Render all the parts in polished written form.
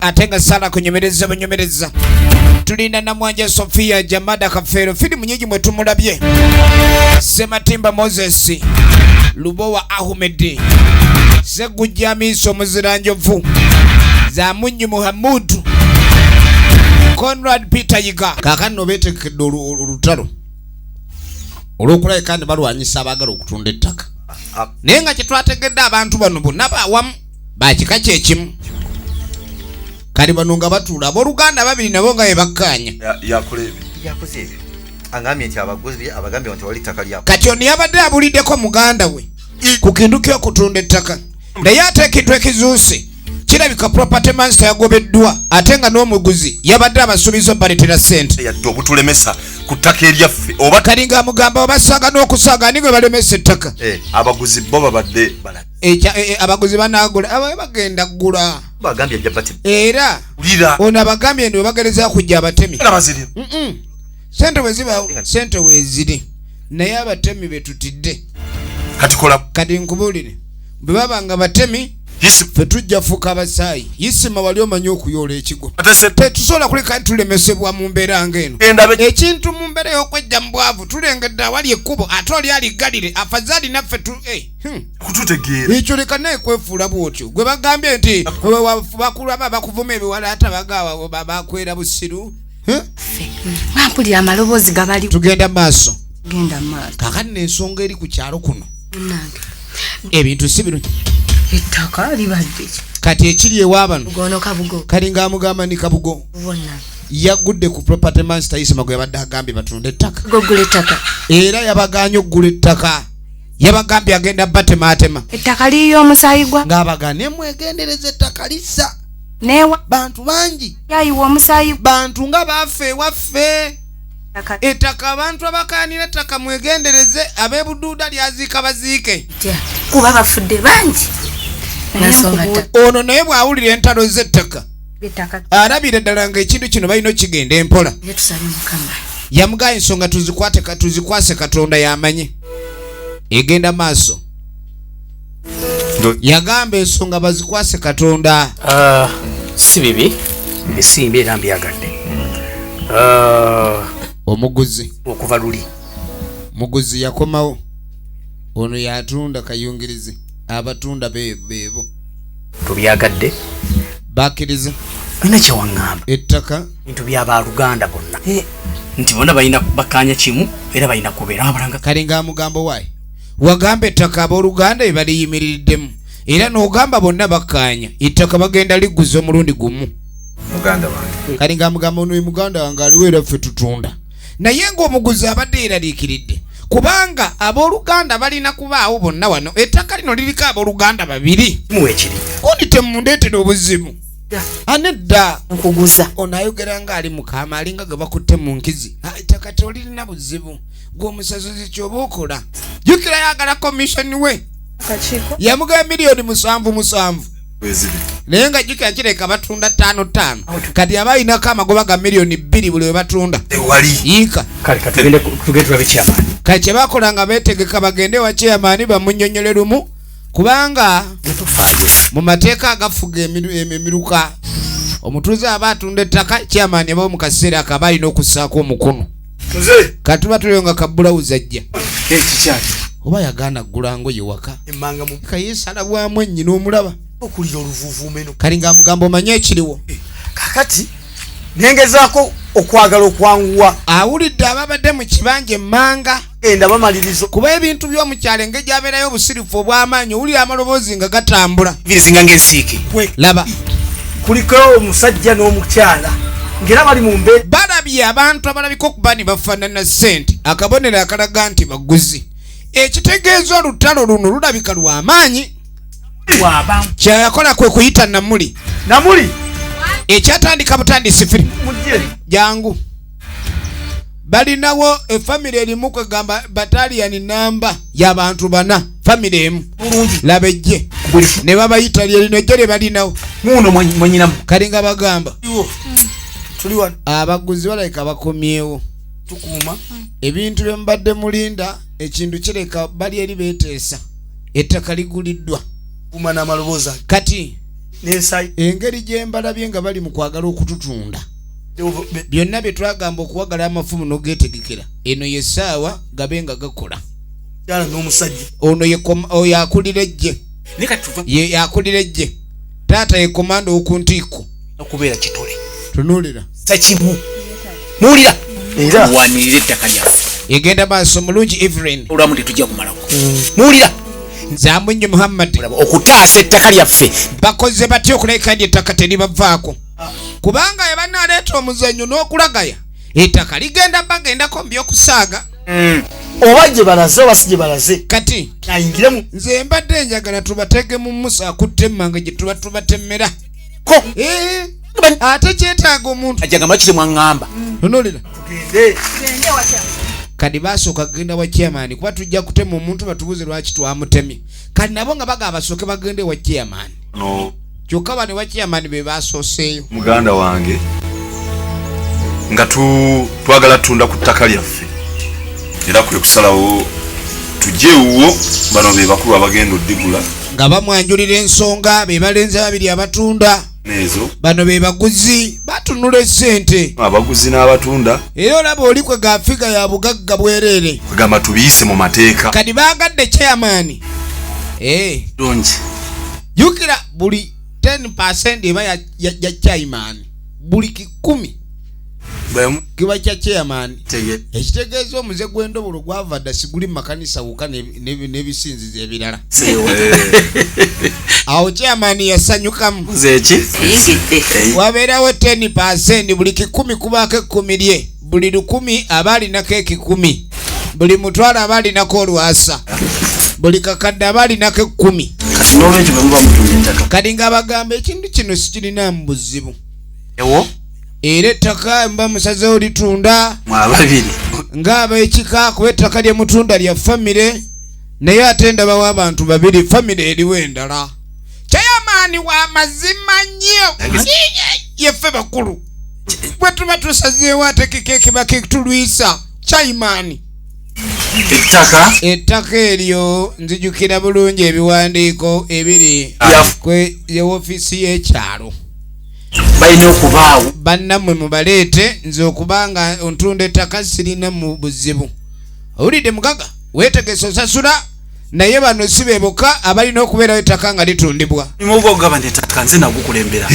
Ate nga Sara kunyumireza bunyumireza. Tulina Namwanja Sofia, Jamada Kafeero, firimu nyingi mwe tumulabye, Sematimba Moses, Lubowa Ahmed, Segujja Amiso, Omuziranjovu Zamunyi, Muhamudu Conrad, Peter Yiga. Kaakano beetegekedde olutalo olw'okulabika nti balwanyisa abaagala okutunda ettaka, naye nga kyetwategedde, abantu bano bonna bawamu bakika kyekimu. Kati bano nga batuula abooluganda babiri nabo nga bebakkaanya. Yakola ebyo. Yakoze ebyo, agambye nti abaguzi, abagambye nti wali ttaka lya Kati ono yabadde abuliddeko muganda we ku kintu ky'okutunda ettaka, naye ate ekintu ekizuuse, kirabika property master yagobeddwa, ate nga n'omuguzi yabadde abasuubiza obaleetera ssente. Yadde obutulemesa ku ttaka eryaffe oba Kali nga amugamba obasaaga n'okusaaga, ani gwe balemesa ettaka? Abaguzi bo babadde bala Abaguzi banagula, aba bagenda kugula. Bagambye ajja bati Era Wulira. ono abagambye nti webagereza kujja abatemi Nga baziri. Sente bwe ziba, sente weeziri, naye abatemi betutidde. Kati kola. Kati nkubuulire, bwe baba nga batemi, Yisi. ffe tujja fuuka abasaayi. Isima wali omanyi okuyoola ekigo? Atese. Tetusobola kuleka nti tulemesebwa mu mbeera ng'eno. Genda be. Ekintu mu mbeera ey'okwejja mu bwavu, tulengedde awali ekkubo, ate oli aliggalire, afazaali naffe tu. Kututegeera. Ekyo leka naye kwefuula bw'otyo. Gwe bagambye nti bakulaba bakuvuma ebiwala, ate abagaawa bakwera busiru. Huh? Nga mpulira amaloboozi gabali. Tugenda maaso. Genda maaso. Kakati n'ensonga eri ku kyalo kuno, Munange, ebintu si birungi. Ettaka libadde ki? Kati ekiri ewa bano, Bugono kabugo. Kali ng'amugamba ni kabugo. Bonna. Yagudde ku property master Isima gwe yabadde agambye batunda ettaka. Gogula ettaka. Era yabaganye okugula ettaka, yabagambye agenda batematema. Ettaka liyo omusaayi gwa Ng'abagane mwegendereza, ettaka lissa newa bantu bangi. Yayiwa omusaayi. Bantu nga baffe ewaffe. Ettaka. Ettaka, abantu abakanira ettaka mwegendereze, ab'ebuduuda lyaziika baziike. Tya, kuba bafudde bangi. Naye Nsonga Ono naye bw'awulira entalo z'ettaka, ettaka alabira ddala ng'ekintu kino balina okigenda empola. Ye tusabe Mukama. Yamugaa ensonga tuzikwate tuzikwase Katonda yamanyi egenda maaso. Yagamba ensonga bazikwase Katonda. Ah, si bibi, mbisimba era mbyagadde. Ah, Omuguzi okuva luli muguzi yakomawo, ono yatunda kayungirizi, abatunda beebo. Tubyagadde. Bakkiriza. Olina kyewaŋŋamba. Ettaka. Bintu byabaluganda bonna nti bonna balina bakkaanya kimu era balina kubeera abalanga. Kali ng'amugamba, waayi wagamba ettaka abooluganda bye baliyimiriddemu, era n'ogamba bonna bakkaanya ettaka bagenda liguza omulundi gumu. Muganda wange. Kali ng'amugamba ono ye muganda wange aliwo, era ffe tutunda, naye ng'omuguzi abadde yeraliikiridde kubanga abooluganda balina kubaawo bonna. Wano ettaka lino liriko abooluganda babiri. Muwekiri. Gundi temundeetera obuzibu, anedda. Nkuguza. Ono ayogera ng'ali mukama, alinga ge bakutte mu nkizi. Ah, ettaka tolirina buzibu, gwe omusazuzi kyoba okola, jjukira yagala commission we. Akakiiko. Yamugaba miliyoni 77 7, Weziri. naye nga jjukira kireka batunda ttaano ttaano, kati aba alinako amagoba ga miliyoni 2 buli we batunda. Tewali. Yiika. Kale katugende tugende tulabe kyamaani. Kati kyebakola nga beetegeka bagende wa chairman bamunnyonnyole lumu, kubanga Tetufaayo. mu mateeka agafuga emiruka, omutuuze aba atunda ettaka, chairman aba mu kaseera ako aba alina okussaako omukono. Nze. Katuba tuliyo nga kabulawuzi ajja. Ekikyaki? Oba yagaana kugula ngoye waka. Emmanga mu Kayesala bwamu ennyina omulaba. Okulira oluvuuvuuma eno. Kali ng'amugamba omanye ekiriwo. Kakati nengezaako okwagala okwanguwa. Awulidde ababadde mu kibanja emmanga. Genda bamaliriza. Kuba ebintu by'omukyalo engeri gyabeerayo obusirifu obw'amaanyi, owulira amaloboozi nga gatambula. Birizinga ng'ensiike. Laba. Kuliko omusajja n'omukyala ng'era bali mu mbeera. Balabye abantu abalabika okuba ne bafaanana ssente, akabonero akalaga nti baguzi, ekitegeeza olutalo luno lulabika lw'amaanyi. Waba Kyeyakola kwe kuyita Namuli. Namuli. Ekyatandika butandisi firimu. Mujje. Jangu, balinawo efamire erimu, kwegamba bataliyani namba y'abantu bana, famire emu. Bulungi. Laba ejje ne babayita, lyerino ejje lye balinawo. Muno mwenyinamu. Kali nga bagamba Tuli wano. abaguzi balabika bakomyewo. Tukuuma. Ebintu bye mubadde mulinda, ekintu kireka bali eri beeteesa, ettaka liguliddwa. Kuuma n'amaloboozi ago. Kati N'ensayi. Engeri gye mbalabye nga bali mu kwagala okututunda, byonna bye twagamba okuwagala amafumu n'ogeetegekera, eno ye ssaawa gabe nga gakola. Kyala n'omusajja. Ono ye oyo akulira eggye. Naye kati tuve Ye akulira eggye, taata ye komando oku ntiiko. Okubeera kitole. Tunuulira. Sakimu muwulira. Era tuwanirire ettaka lyaffe. Egenda maaso mulungi, Evelyn. Olwamu tetujja kumalako, muwulira? Zamunyi Muhammad. Okutaasa ettaka lyaffe. Bakoze batya okulabika nti ettaka teribavaako? Kubanga bwe banaaleeta omuzannyo n'okulagaya, ettaka ligenda bagendako mu by'okusaaga. Oba gye balaze oba si gye balaze, Kati ayingiremu. nze mbadde njagala tubatege mu musa akutte emmanga gye tuba tubatemera. Ko. Eh, ate kyetaaga omuntu. Ajagamba kiri mwaŋŋamba. Tunuulira. Tugende. Tugende watya? Kati basooka kugenda wa chairman, kuba tujja kutema omuntu batubuuze lwaki twamutemye. Kati nabo nga bagamba basooke bagende wa chairman. No. Kyokka bano wa chairman be basooseeyo. Muganda wange, nga twagala tunda ku ttaka lyaffe, era kwe kusalawo tujje ewuwo. Bano be bakulu abagenda oddigula. Nga bamwanjulira ensonga, be balenzi ababiri abatunda. Neezo. Bano be baguzi, batunula essente. Abaguzi n'abatunda. Era olaba oli kwe gafiga ya bugagga bwereere. Kugamba tubiyise mu mateeka. Kati baagadde chairman. Eh, Lungi. Jjukira buli 10 eba ya chairman, buli 100 kiba kya chairman. Ekitegeeza omuze gw'endobolo gwava dda, siguli mu makanisa wokka n'ebisinzizo ebirala. Awo chairman yasanyukamu. Nze ki? Eyingidde. Wabeerawo 10, buli 100 kubaako 10 lye, buli 1000 aba alinako 1,000, buli 500 aba alinako olwasa, buli kakadde aba alinako 10. Kati n'olwekyo bwe muba mutunda ettaka, Kati ng'abagamba ekintu kino sikirinaamu buzibu. Ewo. Era ettaka mba musazeewo litunda Mwababiri. ng'ab'ekika, kuba ettaka lye mutunda lya famire, naye ate ndabawo abantu babiri, famire eriwo endala. Chairman wa mazima nnyo, yeffe bakulu bwe tuba tusazeewo, ate kiki ekiba kitulwisa, chairman? Ettaka. Ettaka eryo nzijukira bulungi ebiwandiiko ebiri kwe ofiisi y'ekyalo. Balina okubaawo. Bannammwe mubaleete, nze okubanga ntunda ettaka sirina mu buzibu. Owulidde mugaga, weetegese osasula, naye bano si be bokka abalina okubeerawo ettaka nga litundibwa. Muba ogamba nti ettaka nze nagukulembera,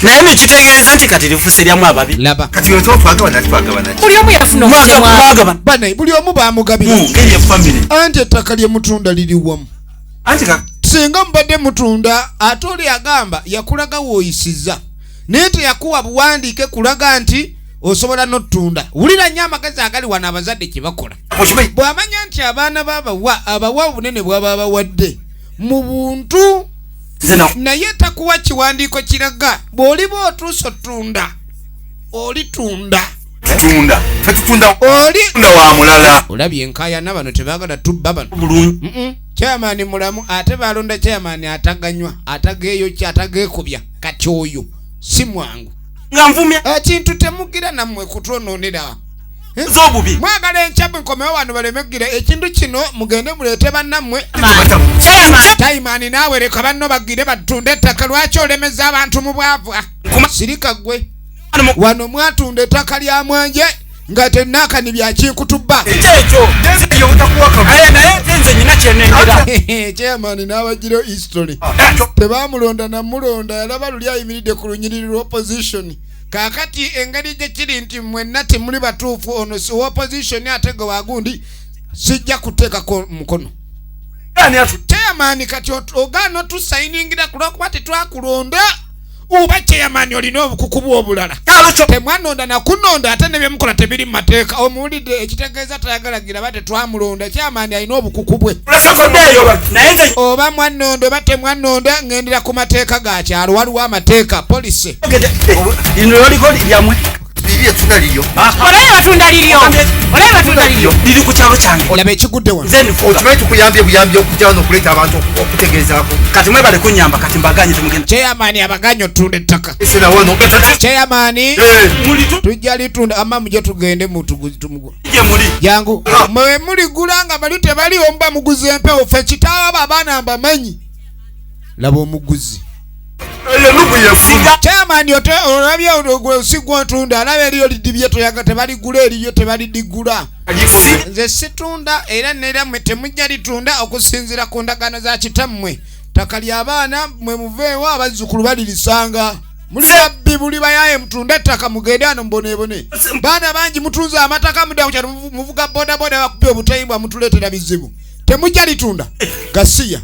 naye nekitegeeza nti kati lifuuse lyamu ababi. Laba. Kati bwe tuba twagabana, twagabana ki? Buli omu yafuna omutemwa. Mwagabana. Bana, buli omu bamugabira. Ngeri ye famire. Anti ettaka lye mutunda liri wamu. Anti ka Singa mubadde mutunda, ate oli agamba yakulaga w'oyisiza, naye teyakuwa buwandiike kulaga nti osobola n'otunda. Wulira nnyo amagezi agali wano, abazadde kye bakola. Okimanyi. Bw'amanya nti abaana babawa, abawa obunene bw'aba bawadde mu buntu, Nze na naye takuwa kiwandiiko kiraga bw'oliba otuuse otunda, olitunda. Tutunda fe, tutunda. Oli Tunda wa mulala. Olabye enkaayana, bano tebaagala tubba bano. Bulungi. Chairman mulamu, ate balonda chairman ataganywa, atageeyo ki, atageekubya. Kati oyo si mwangu. Nga nvumya. Ekintu temugira nammwe kutwonoonera. Eh? Z'obubi. Mwagala enkya nkomewo wano baleme kugira ekintu kino, mugende muleete bannammwe. Chairman. Chairman naawe leka banno bagire batunde ettaka. Lwaki olemeza abantu mu bwavu? Ah, sirika ggwe. Wano mwatunda ettaka lya mwanje nga tenaakani byakinkutubba. Kyekyo. Aye, naye ate nze nyina kyenengera. Chairman n'abagirayo history, tebamulonda namulonda, yalaba luli ayimiridde ku lunyiriri lwa opposition. Kaakati engeri gye kiri nti mwenna temuli batuufu, ono si wa opposition ate gwe wagundi, sijja kuteekako mukono. Chairman kati ogaana otusayiningira kulwokuba tetwakulonda, oba chairman olina obukuku bw'obulala? Temwanonda nakunonda, ate nebyemukola tebiri mu mateeka. Omuwulidde? Ekitegeeza tayagalagira ba tetwamulonda. Chairman alina obukuku bwe. Naye nze Oba mwanonda oba temwanonda, ŋŋendera ku mateeka ga kyalo. Waliwo amateeka, polisi. Lino loliko lyamwe. Liri ettunda liryo. Olabe batunda liryo, olabe batunda liryo. Liri ku kyalo kyange. Laba ekigudde wano. Nze nfuga. Okimanyi tukuyambye buyambi okujja wano okuleeta abantu okutegeezaako. Kati mwebale kunyamba, kati mbaganye temugenda. Chairman abaganye otunda ettaka. Esera wano. Chairman, Muli tujja litunda ama muje tugende tumugu. Gye muli. Jangu mwe muligula nga bali tebaliwo, muba muguze empewo. Ffe kitaawo abo abaana mbamanyi. Laba omuguzi. Chairman ote olabye gwe si gw'otunda, alaba eriyo lidibye toyaga tebaligula, eriyo tebalidigula. Nze situnda era nera mmwe temujja litunda okusinziira ku ndagaano za kitammwe. Ttaka ly'abaana mwe muveewo, abazzukulu balirisanga. Muli babbi, buli bayaye, mutunde ettaka mugende ano muboneebone. Baana bangi mutunze amataka, mudda ku kyalo muvuga bodaboda, bakubye obutayimbwa, mutuleetera bizibu. Temujja litunda gasiya.